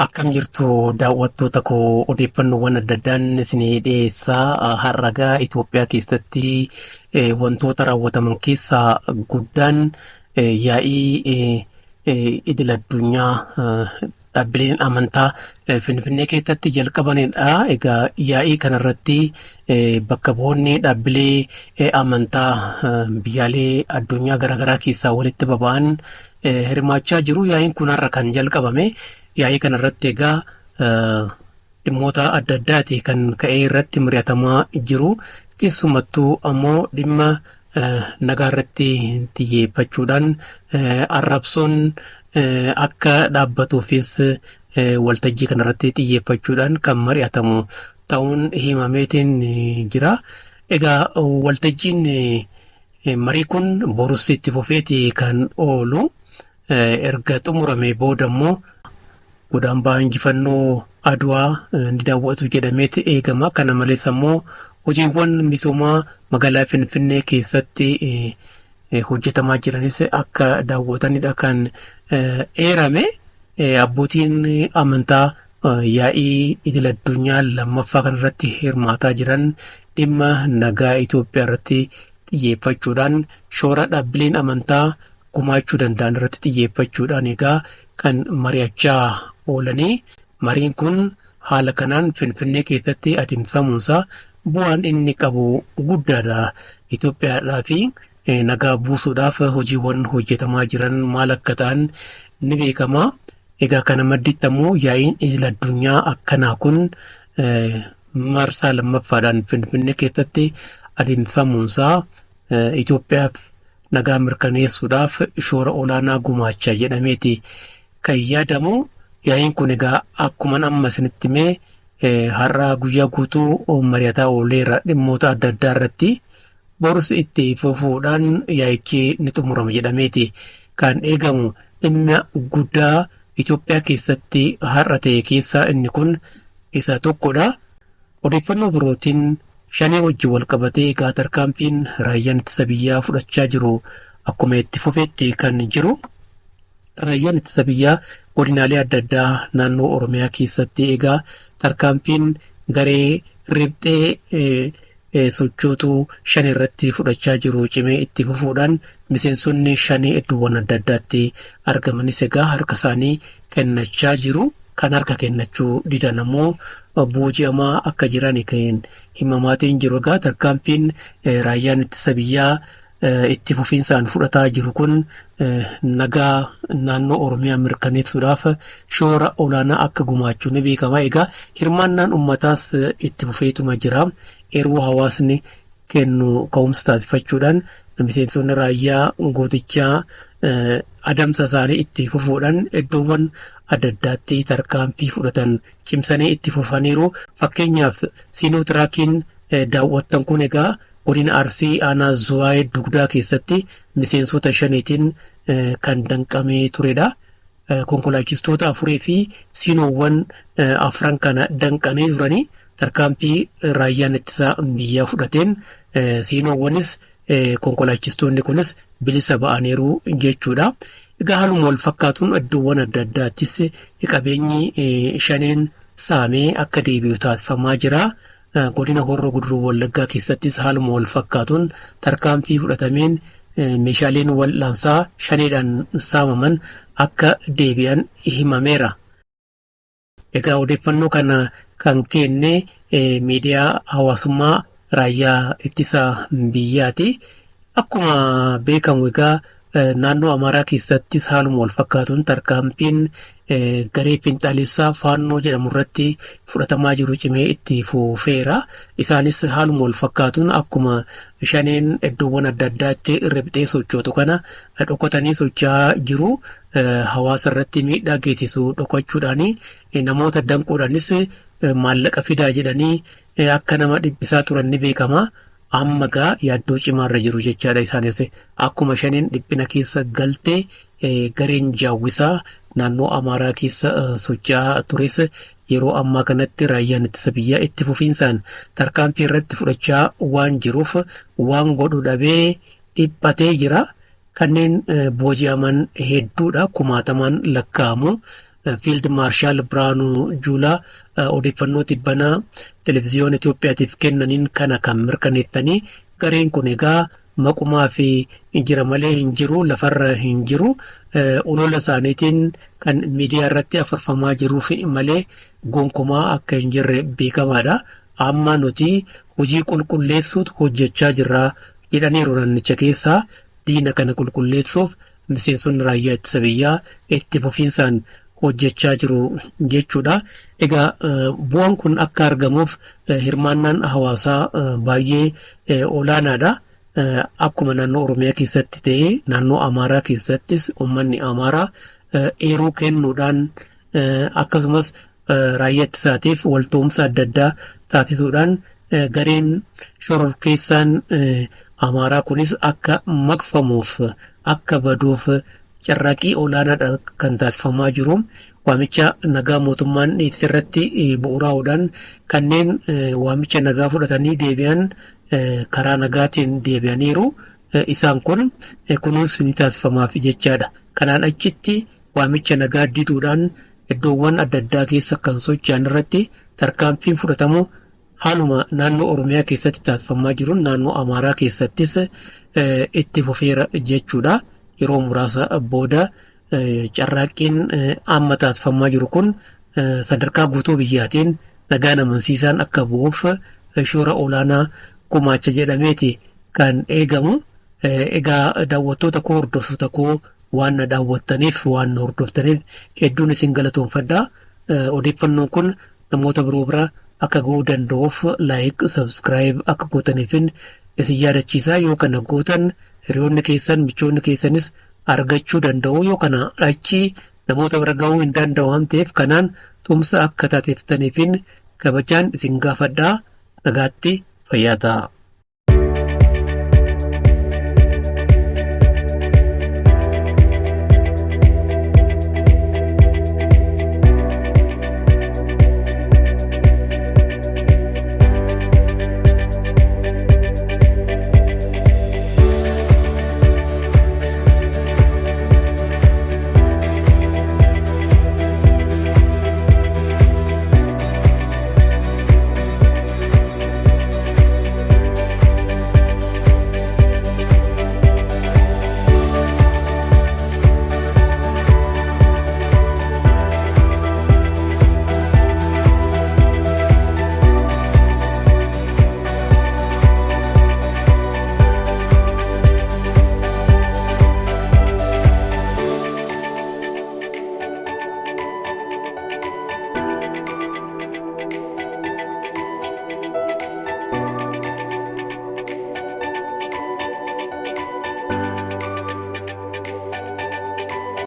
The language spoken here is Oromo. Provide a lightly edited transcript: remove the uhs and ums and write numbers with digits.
Akkam jirtu daawwattoota koo, odeeffannoowwan adda addaan isinii dhiyeessaa. Har'agaa Itoophiyaa keessatti wantoota raawwataman keessaa guddaan yaa'ii idil addunyaa dhaabbileen amantaa Finfinnee keessatti jalqabanidha. Egaa yaa'ii kanarratti bakka bu'oonni dhaabbilee amantaa biyyaalee addunyaa garaagaraa keessaa walitti baba'an hirmaachaa jiru. Yaa'iin kun har'a kan jalqabame. Yaa'ii kanarratti egaa dhimmoota adda addaati kan ka'ee irratti mari'atamaa jiru. Keessumattuu ammoo dhimma nagaa irratti xiyyeeffachuudhaan arrabsoon akka dhaabbatuufis waltajjii kanarratti xiyyeeffachuudhaan kan mari'atamu ta'uun himameetiin jira. Egaa waltajjiin marii kun borus itti fufeeti kan oolu. Erga xumuramee booda immoo godaambaa injifannoo Adwaa ni daawwatu jedhameeti eegama. Kana malees ammoo hojiiwwan misoomaa magaalaa Finfinnee keessatti hojjetamaa jiranis akka daawwatanidha kan eerame. Abbootiin amantaa yaa'ii idil addunyaa lammaffaa kanarratti hirmaataa jiran dhimma nagaa Itoophiyaa irratti xiyyeeffachuudhaan shoora dhaabbileen amantaa gumaachuu danda'an irratti xiyyeeffachuudhaan egaa kan mari'achaa oolanii. Mariin kun haala kanaan Finfinnee keessatti adeemsifamuunsaa bu'aan inni qabu guddaadha. Itoophiyaadhaa fi nagaa buusuudhaaf hojiiwwan hojjetamaa jiran maal akka ta'an ni beekama. Egaa kana madditti ammoo yaa'iin idil addunyaa akkanaa kun marsaa lammaffaadhaan Finfinnee keessatti adeemsifamuunsaa Itoophiyaaf nagaa mirkaneessuudhaaf shoora olaanaa gumaacha jedhameeti kan yaadamu. Yaa'iin kun egaa akkuman amma isinitti himee har'a guyyaa guutuu mari'ataa ooleera dhimmoota adda addaa irratti. Borus itti fufuudhaan yaa'ichi ni xumurama jedhameeti kan eegamu. Dhimma guddaa Itoophiyaa keessatti har'a ta'e keessaa inni kun isa tokkodha. Odeeffannoo birootiin Shanee wajjin walqabatee egaa tarkaanfiin raayyaan ittisa biyyaa fudhachaa jiru akkuma itti fufetti kan jiru. Raayyaan ittisa biyyaa godinaalee adda addaa naannoo Oromiyaa keessatti egaa tarkaanfiin garee riphxee sochootuu Shanee irratti fudhachaa jiru cimee itti fufuudhaan miseensonni Shanee iddoowwan adda addaatti argamanis egaa harka isaanii kennachaa jiru. Kan harka kennachuu didan ammoo booji'amaa akka jiran kan himamaatiin jiru. Egaa tarkaanfiin raayyaan ittisa biyyaa itti fufiinsaan fudhataa jiru kun nagaa naannoo Oromiyaa mirkaneessuudhaaf shoora olaanaa akka gumaachu ni beekama. Egaa hirmaannaan ummataas itti fufeetuma jira. Eeruu hawaasni kennu ka'umsa taasifachuudhaan miseensonni raayyaa gootichaa adamsa isaanii itti fufuudhaan iddoowwan adda addaatti tarkaanfii fudhatan cimsanii itti fufaniiru. Fakkeenyaaf Siinootiraakiin daawwattan kun egaa godina Arsii aanaa Zuwaay Dugdaa keessatti miseensota shaniitiin kan danqamee turedha. Konkolaachistoota afurii fi siinoowwan afran kana danqanii turanii tarkaanfii raayyaan ittisa biyyaa fudhateen siinoowwanis konkolaachistoonni kunis bilisa ba'aniiru jechuudha. Egaa haaluma wal fakkaatuun iddoowwan adda addaattis qabeenyi shaneen saamee akka deebi'u taasifamaa jira. Godina Horroo Guduruu Wallaggaa keessattis haaluma wal fakkaatuun tarkaanfii fudhatameen meeshaaleen wal'aansaa shaneedhaan saamaman akka deebi'an himameera. Egaa odeeffannoo kana kan kenne miidiyaa hawaasummaa raayyaa ittisa biyyaati. Akkuma beekamu egaa naannoo Amaaraa keessattis haaluma wal fakkaatuun tarkaanfiin garee finxaalessaa Faannoo jedhamu irratti fudhatamaa jiru cimee itti fufeera. Isaanis haaluma wal fakkaatuun akkuma shaneen iddoowwan adda addaatti riphxee sochootu kana dhokatanii socho'aa jiru. Hawaasa irratti miidhaa geessisu dhokachuudhaan namoota danquudhaanis maallaqa fidaa jedhanii akka nama dhiphisaa turan ni beekama. Amma gaa yaaddoo cimaarra jiru jechaadha isaanis. Akkuma shaneen dhiphina keessa galte gareen jaawwisaa naannoo Amaaraa keessa socho'aa tures yeroo ammaa kanatti raayyaan ittisa biyyaa itti fufiinsaan tarkaanfii irratti fudhachaa waan jiruuf waan godhu dhabee dhiphatee jira. Kanneen booji'aman hedduudha, kumaatamaan lakkaa'amu. Fiild Maarshaal Birhaanuu Juulaa odeeffannoo tibbanaa Televiziyoona Itoophiyaatiif kennaniin kana kan mirkaneessanii gareen kun egaa maqumaa fi jira malee hin jiru lafarra hin jiru olola isaaniitiin kan miidiyaa irratti afarfamaa jiruuf malee gonkumaa akka hin jirre beekamaadha. Amma nuti hojii qulqulleessuutu hojjechaa jirra jedhaniiru naannicha keessaa diina kana qulqulleessuuf miseensonni raayyaa ittisa biyyaa itti fufiinsaan hojjechaa jiru jechuudha. Egaa bu'aan kun akka argamuuf hirmaannaan hawaasaa baay'ee olaanaadha. Akkuma naannoo Oromiyaa keessatti ta'ee naannoo Amaaraa keessattis uummanni Amaaraa eeruu kennuudhaan akkasumas raayyaa ittisaatiif waltoomsa adda addaa taasisuudhaan gareen shororkeessaan Amaaraa kunis akka maqfamuuf akka baduuf carraaqqii olaanaadha kan taasifamaa jiru. Waamicha nagaa mootummaan dhiyeesse irratti bu'uuraa'uudhaan kanneen waamicha nagaa fudhatanii deebi'an karaa nagaatiin deebi'aniiru. Isaan kun kunuunsi ni taasifamaaf jechaadha. Kanaan achitti waamicha nagaa diduudhaan iddoowwan adda addaa keessa kan socho'an irratti tarkaanfiin fudhatamu haaluma naannoo Oromiyaa keessatti taasifamaa jiruun naannoo Amaaraa keessattis itti fufeera jechuudha. Yeroo muraasa booda carraaqqiin amma taasifamaa jiru kun sadarkaa guutuu biyyaatiin nagaan amansiisaan akka bu'uuf shoora olaanaa gumaacha jedhameeti kan eegamu. Egaa daawwattoota koo hordoftoota koo waan na daawwattaniif waan na hordoftaniif hedduun isin galatoomfadha. Odeeffannoon kun namoota biroo bira akka ga'uu danda'uuf like, subscribe akka gootaniifin isin yaadachiisa. Yoo kana gootan hiriyoonni keessan michoonni keessanis argachuu danda'u. Yoo kana achi namoota bira ga'uu hin danda'u waan ta'eef kanaan tumsa akka taateeftaniifin kabajaan isin gaafadha. Nagaatti fayyaa ta'a.